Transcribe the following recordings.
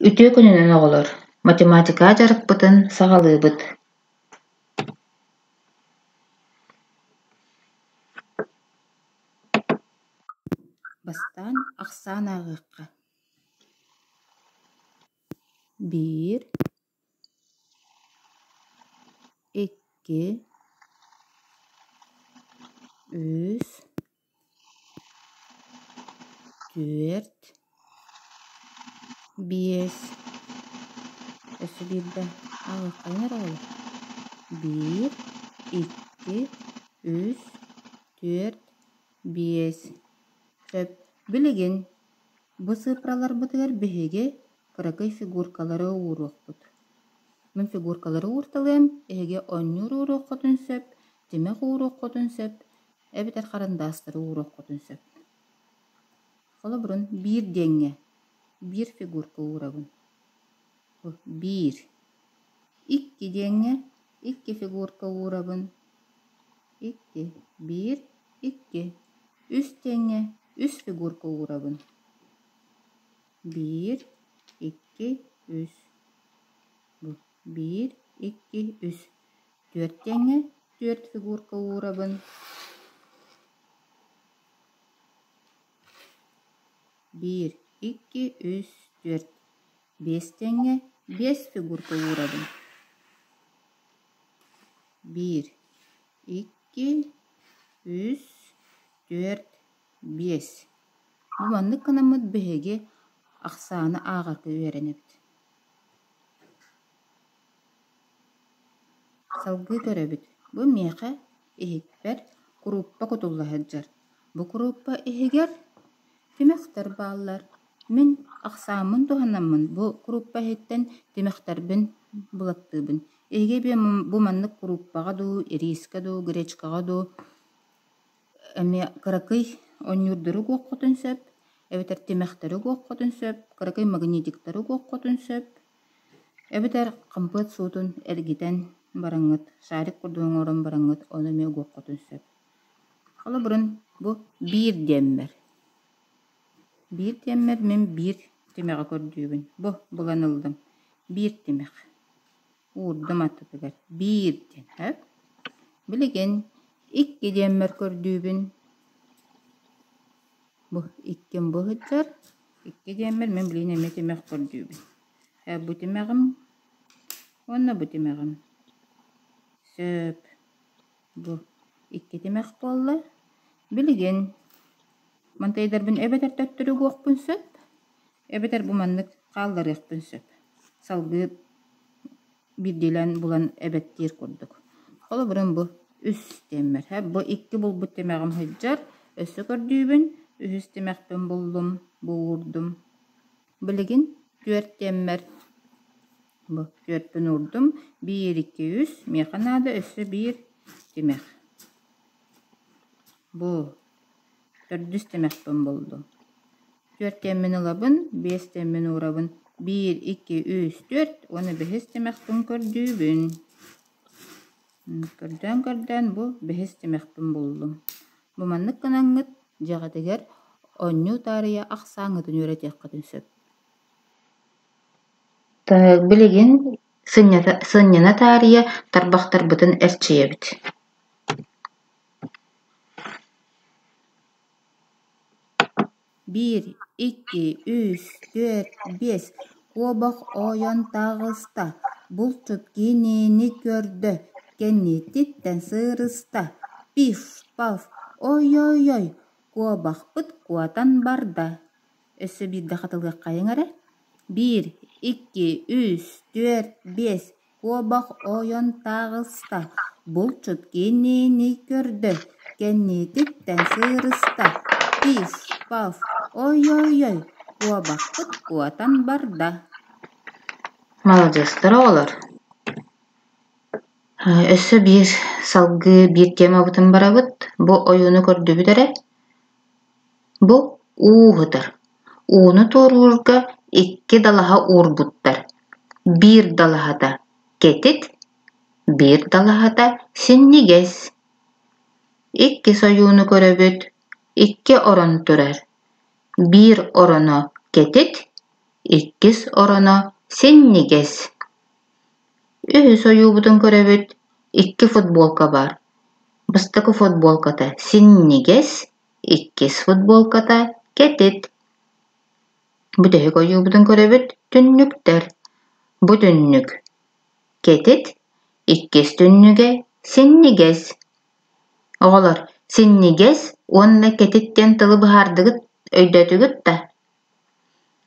Үтүө күнүнэн оҕолор, математикаҕа дьарыкпытын саҕалыыбыт. Бастаан ахсаан ааҕыахха: Биир, икки, үс, түөрт, биэс. Өссө биирдэ ааҕыаххайын эрэ оҕолор. Биир, икки, үс, түөрт, биэс. Сөп. Билигин бу сыыппараларбытыгар биһиги кыракый фигуркалары ууруохпут. Мин фигуркалары уурталыам, эһиги оонньуур ууруоххутун сөп, тимэх ууруоххутун сөп, эбэтэр харандаастары ууруоххутун сөп. Холобурун, биир диэҥҥэ биир фигурка уурабын. Биир. Икки диэҥҥэ икки фигурка уурабын. Икки, биир, икки. Үс диэҥҥэ үс фигурка уурабын. Биир, икки, үс. Бу биир, икки, үс. Түөрт диэҥҥэ түөрт фигурка уурабын. Биир, икки, үс, түөрт. Биэс диэҥҥэ биэс фигурка уурабын. Биир, икки, үс, түөрт, биэс. Бу маннык гынаммыт биһиги ахсааны ааҕарга үөрэнэбит. Салгыы көрөбүт. Бу миэхэ иһиппэр курууппа кутулла сылдьар. Бу курууппа иһигэр тимэхтэр бааллар. Мин ахсааммын туһанаммын бу курууппа иһиттэн тимэхтэрбин булаттыыбын. Эһиги бу маннык курууппаҕа дуу, ириискэ дуу, гречкаҕа дуу эмиэ кыракый оонньуурдары угуоххутун сөп, эбэтэр тимэхтэри угуоххутун сөп, кыракый магнитиктары угуоххутун сөп, эбэтэр хампыат суутун эргитэн бараҥҥыт, шарик курдук оҥорон бараҥҥыт ону эмиэ угуоххутун сөп. Холобурун бу биир диэммэр. Биир диэммэр мин биир тимэҕи көрдүүбүн. Бу булан ыллым. Биир тимэх. Уурдум аттытыгар биир диэн сөп. Билигин икки диэммэр көрдүүбүн. Бу икким бу сылдьар. Икки диэммэр мин билигин эмиэ тимэх көрдүүбүн. Бу тимэҕим уонна бу тимэҕим. Сөп. Бу икки тимэх буолла. Билигин мантайдарбын эбэтэр төттөрү угуохпун сөп, эбэтэр бу маннык хаалларыахпын сөп. Салгыы биирдиилээн булан эбэттиир курдук. Холобурун бу үс диэммэр. Бу икки булбут тимэҕим сылдьар. Өссө көрдүүбүн. Үһүс тимэхпин буллум, бу уурдум. Билигин түөрт диэммэр Бу түөрпүн уурдум. Биир, икки, үс. Миэхэ наада өссө биир тимэх. Бу төрдүс тимэхпин буллум. Түөрт диэммин ылабын, биэс диэммин уурабын. Биир, икки, үс, түөрт уонна бэһис тимэхпин көрдүүбүн. Көрдөөн-көрдөөн бу бэһис тимэхпин буллум. Бу маннык гынаҥҥыт дьиэҕитигэр оонньуу таарыйа ахсааҥҥытын үөрэтиэххитин сөп. Билигин сынньана таарыйа тарбахтарбытын эрчийэбит Биир, икки, үс, түөрт, биэс куобах ойон таҕыста, булчут кинини көрдө, кэнниттэн сырыста, пиф-паф, ой-ой-ой, куобахпыт куотан барда Өссө биирдэ хатылыаххайыҥ эрэ: биир, икки, үс, түөрт, биэс куобах ойон таҕыста, булчут кинини көрдө, кэннититтэн сырыста, пиф-паф, ой-ой-ой, куобахпыт куотан барда Маладьыастар оҕолор Өссө биир салгыы биир темабытын барабыт. Бу ойууну көрдүбүт эрэ. Бу уу ыһытар. Ууну туоруурга икки далаһа уурбуттар. Биир далаһата кэтит, биир далаһата синньигэс. Иккис ойууну көрөбүт, икки орон турар. Биир ороно кэтит, Иккис ороно синньигэс. Үһүс ойуубутун көрөбүт, икки футболка баар. Бастакы футболката синньигэс, иккис футболката кэтит. Бүтэһик ойуубутун көрөбүт, түннүктэр. Бу түннүк кэтит, иккис түннүгэ синньигэс. Оҕолор, синньигэс уонна кэтит диэн тылы быһаардыгыт, өйдөөтүгүт да?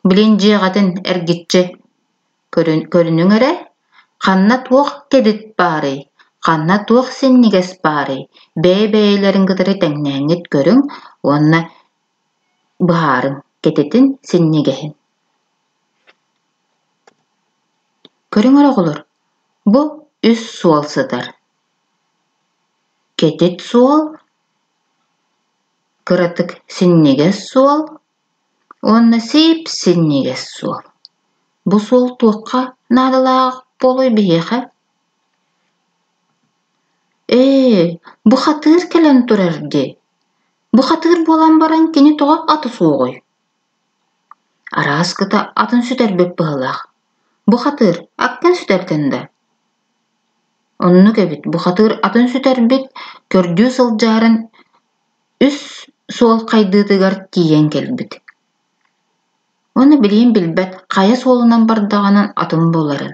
Билин дьиэҕитин эргиччи көрүнүҥ эрэ, ханна туох кэтит баарый, ханна туох синньигэс баарый, бэйэ-бэйэлэрин кытары тэҥнээҥҥит көрүҥ уонна быһаарыҥ кэтитин, синньигэһин. Көрүҥ эрэ оҕолор, бу үс суол сытар. Кэтит суол, кыратык синньигэс суол уонна сип-синньигэс суол. Бу суол туохха наадалаах буолуой биһиэхэ? Ээ, бу хатыыр кэлэн турар дии. Бу хатыыр буолан баран кини тоҕо ата суоҕуй? Арааскыта атын сүтэрбит быһыылаах. Бу хатыыр аккын сүтэрдин да? Оннук эбит, бухатыыр атын сүтэрбит, көрдүү сылдьаарын үс суол хайдыытыгар тиийэн кэлбит. Уонна билигин билбэт хайа суолунан бардаҕынан атын буларын.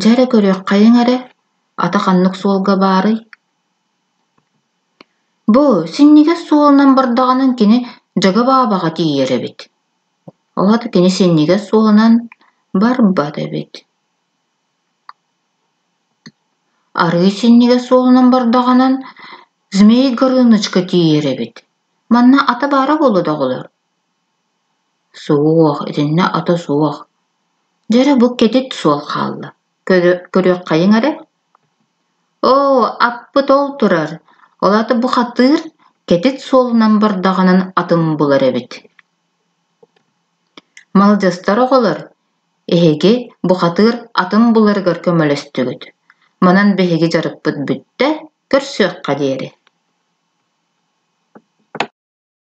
Дьэ эрэ көрүөххэйиҥ эрэ, ата ханнык суолга баарый? Бу синньигэс суолунан бардаҕынан кини Дьага Баабаҕа тиийэр эбит. Ол аата кини синньигэс суолунан барбат эбит. Арыы синньигэс суолунан бардаҕынан Змей Горынычка тиийэр эбит. Манна ата баара буолуо да оҕолор? Суох, итиннэ ата суох. Дьэ эрэ бу кэтит суол хаалла. Көрүөххэйиҥ эрэ. Оо, аппыт ол турар. Ол аата бу хатыыр кэтит суолунан бардаҕынан атын булар эбит. Маладьыастар оҕолор, Эһиги бухатыыр атын буларыгар көмөлөстүгүт, манан биһиги дьарыкпыт бүттэ, көрсүөххэ диэри.